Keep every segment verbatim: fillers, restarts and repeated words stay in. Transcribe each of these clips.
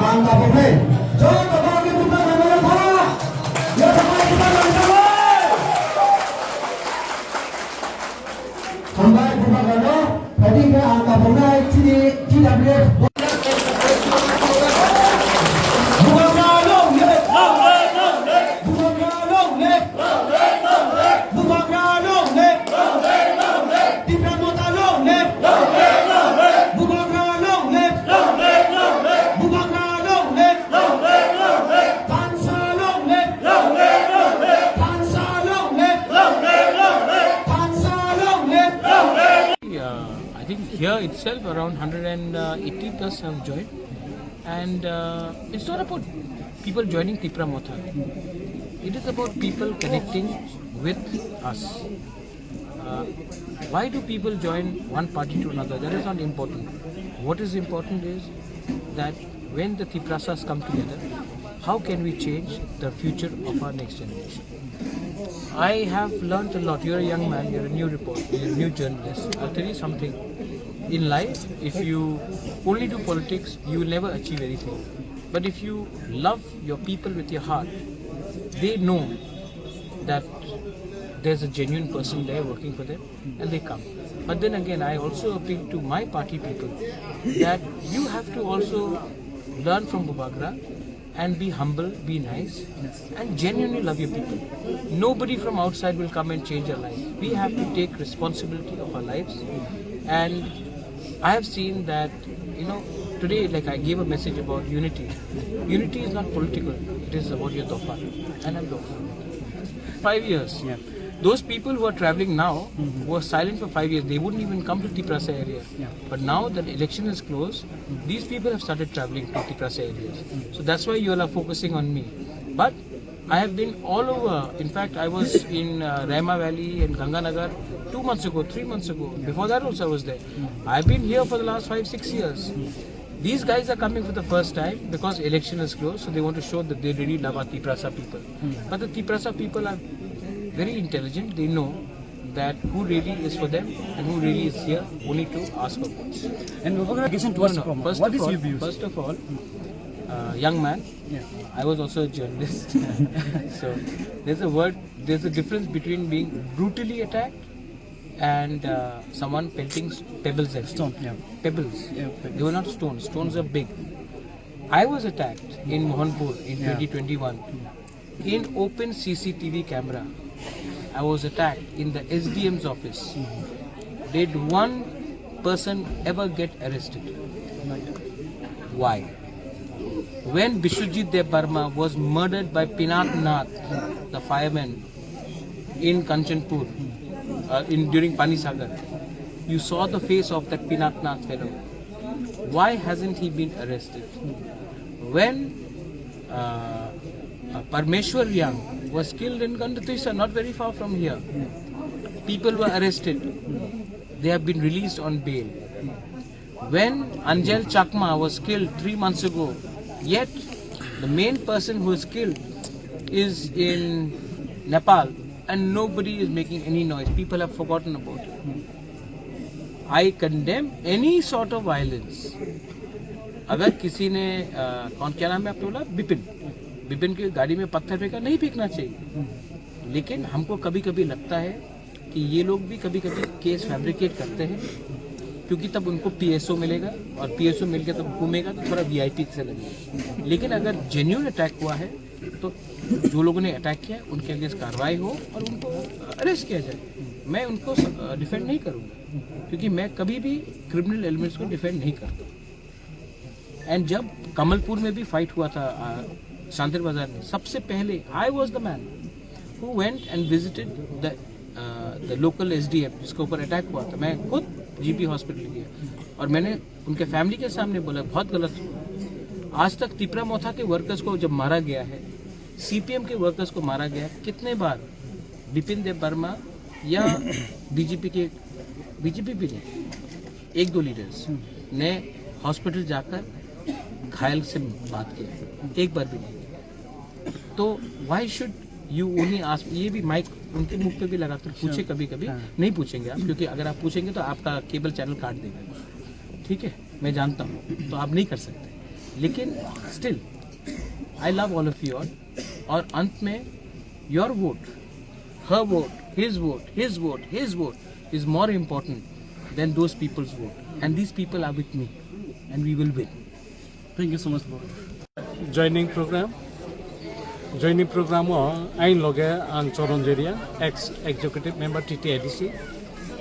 Ang tabuk nai. Joto bagwi buphang rwmani pha. Joto bagwi buphang rwmani pha. Hambai buphang rwno. Phaidi khe ang tabuk nai chini T W F. Bubagra long live. Bubagra long live. Bubagra long live. Tipra Motha long live! Bubagra long live! Bubagra long live! Thansa long live! Thansa long live! Thansa long live! Uh, I think here itself around hundred and eighty plus have joined, and uh, it's not about people joining Tipra Motha. It is about people connecting with us. Uh, why do people join one party to another? That is not important. What is important is that when the Tiprasas come together, how can we change the future of our next generation? I have learned a lot. You're a young man, you're a new reporter, you're a new journalist. I'll tell you something. In life, if you only do politics, you will never achieve anything. But if you love your people with your heart, they know that there's a genuine person there working for them and they come. But then again, I also appeal to my party people that you have to also learn from Bubagra and be humble, be nice, and genuinely love your people. Nobody from outside will come and change your life. We have to take responsibility of our lives. And I have seen that, you know, today, like, I gave a message about unity. Unity is not political, it is about your dopa. And I'm dopa. Five years. Yeah. Those people who are traveling now, who were silent for five years, they wouldn't even come to Tiprasa area. Yeah. But now that election is closed, these people have started traveling to Tiprasa areas. So that's why you all are focusing on me. But I have been all over. In fact, I was in uh, Rema Valley and Ganganagar two months ago, three months ago. Before that also I was there. I've been here for the last five, six years. These guys are coming for the first time because election is closed, so they want to show that they really love our Tiprasa people. But the Tiprasa people are very intelligent. They know that who really is for them and who really is here only to ask for votes. And Baba, question to No, us no, from first what of is all, your views? First of all, uh, young man, Yeah. I was also a journalist. So there's a word, there's a difference between being brutally attacked and uh, someone pelting s- pebbles at you. Stone, yeah. Pebbles. Yeah, pebbles. They were not stones. Stones are big. I was attacked in Mohanpur in Yeah. twenty twenty-one. In open C C T V camera, I was attacked in the S D M's office. Did one person ever get arrested? Why? When Biswajit Debbarma was murdered by Pinath Nath, the fireman in Kanchanpur, uh, in, during Panisagar, you saw the face of that Pinath Nath fellow. Why hasn't he been arrested? When uh, uh, Parmeshwar Riang was killed in Gandatoisa, not very far from here, people were arrested. They have been released on bail. When Anjel Chakma was killed three months ago, yet the main person who is killed is in Nepal and nobody is making any noise. People have forgotten about it. I condemn any sort of violence. अगर किसी ने, अ, कौन, क्या नाम है आपके, बोला, बिपिन, बिपिन की गाड़ी में पत्थर फेंका, नहीं फेंकना चाहिए। लेकिन हमको कभी कभी लगता है कि ये लोग भी कभी कभी केस फैब्रिकेट करते हैं, क्योंकि तब उनको पीएसओ मिलेगा और पीएसओ मिलके तब घूमेगा तो थोड़ा वीआईपी से लगेगा। लेकिन अगर जेन्यून अटैक हुआ है तो जो लोगों ने अटैक किया उनके अगेंस्ट कार्रवाई हो और उनको अरेस्ट किया जाए। मैं उनको डिफेंड नहीं करूँगा, क्योंकि मैं कभी भी क्रिमिनल एलिमेंट्स को डिफेंड नहीं करता। एंड जब कमलपुर में भी फाइट हुआ था, आ, सांदर बाजार में, सबसे पहले I was the man who went and visited the the local SDM जिसके ऊपर अटैक हुआ था। मैं खुद जीपी हॉस्पिटल गया और मैंने उनके फैमिली के सामने बोला, बहुत गलत हुआ। आज तक तिपरा मोथा के वर्कर्स को जब मारा गया है, सीपीएम के वर्कर्स को मारा गया, कितने बार बिपिन देव वर्मा या बीजेपी के, बीजेपी भी नहीं, एक दो लीडर्स ने हॉस्पिटल जाकर घायल से बात किया है, एक बार भी नहीं। तो why should you only ask? ये भी माइक उनके मुख पे भी लगाते हैं, पूछे कभी कभी। हाँ। नहीं पूछेंगे आप, क्योंकि अगर आप पूछेंगे तो आपका केबल चैनल काट देगा, ठीक है, मैं जानता हूँ, तो आप नहीं कर सकते। लेकिन still I love all of you all। और अंत में, your vote, her vote, his vote, his vote, his vote is more important than those people's vote, and these people are with me, and we will win। Thank you so much, bro. Joining program, joining program o ain loge ang Choron Jeria, ex executive member T T A D C,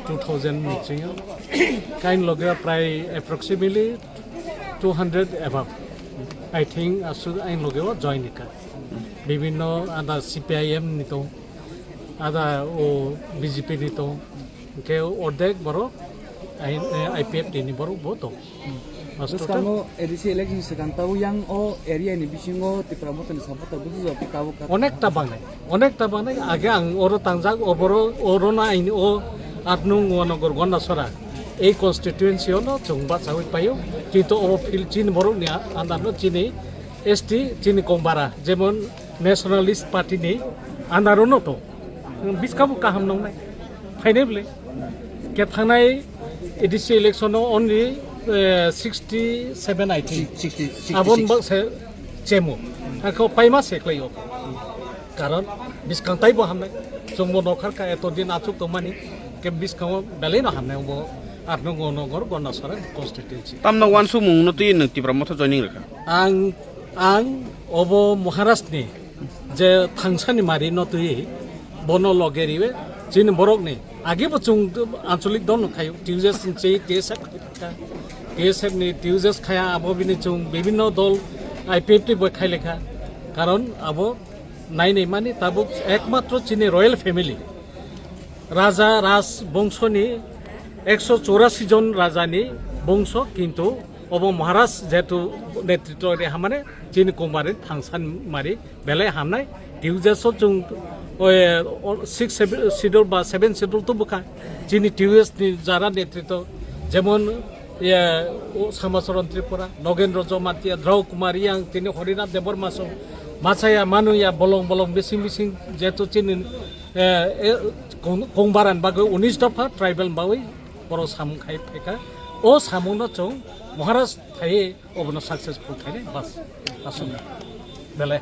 two thousand ni chingyo. Kain loge prai approximately two hundred above, I think, aswk ain loge o join ka. Bibhinno ada C P I M ni tong, ada o B J P ni tong, hingke ordek borok I P F T ni borok bo tong. Bwskango A D C election swkang tabuk yang o area ni bisingo Tipra Motha ni supporter busu jok tabuk kha. Onekta bangnai, onekta bangnai. Age ang oro tangjak, oboro, oro na aini o aat nung Noyanagar Gandachara. Ei constituency o no chwng bachaui paio, kintu obo field chini borok ni under no chini S T chini Kongbara, jemon Nationalist Party ni under o no tong. Bwskang bo kaham nongnai. Phainai bwle. Khe thangnai A D C election o only, eh, sixty seven, I think. Sixty, sixty six. Abon bak se chemo. Ako paima se klai o. Karon bwskang taibo hamnai. Chwngbo nokhar kha eto din achuk tongmani. Khe bwskango belai no hamnai bo aat nung Noyanagar Gandachara constituency. Tamno wansukmung no twi nwng Tipra Motha joining rwkha? Ang, ang obo Maharaj ni je thangsani mari no twi bono loge riwe chini borok ni age bo chwng anchalik dol no khayo, T U S ni chei T S F kha, T S F ni T U S khaya abo bini chwng bibhinno dol I P F T bo khailekha, karon abo nainai mani tabuk ekmatro chini royal family, Raja Raj bongso ni ekso chorasi jon raja ni bongso, kintu obo Maharaj jehetu netritwo ri hamane chini Kongbari thangsan mari belai hamnai. T U S o chwng, oi, o, six schedule ba seven schedule to bwkha chini T U S ni jara netritwo, jemon, ye, o, Samacharan Tripura, Nogendra Jamatia, Drau Kumar Yang, tini Harinath Debbarma song, machaya manuya bolong bolong bising bising jehetu chini, eh, eh, Kong-, Kongbaran bagwi unis dopha tribal bagwi borok samung khai phaikha. O samungno chwng Maharaj phaiwi obono successful khainai, bas. Aswk belai.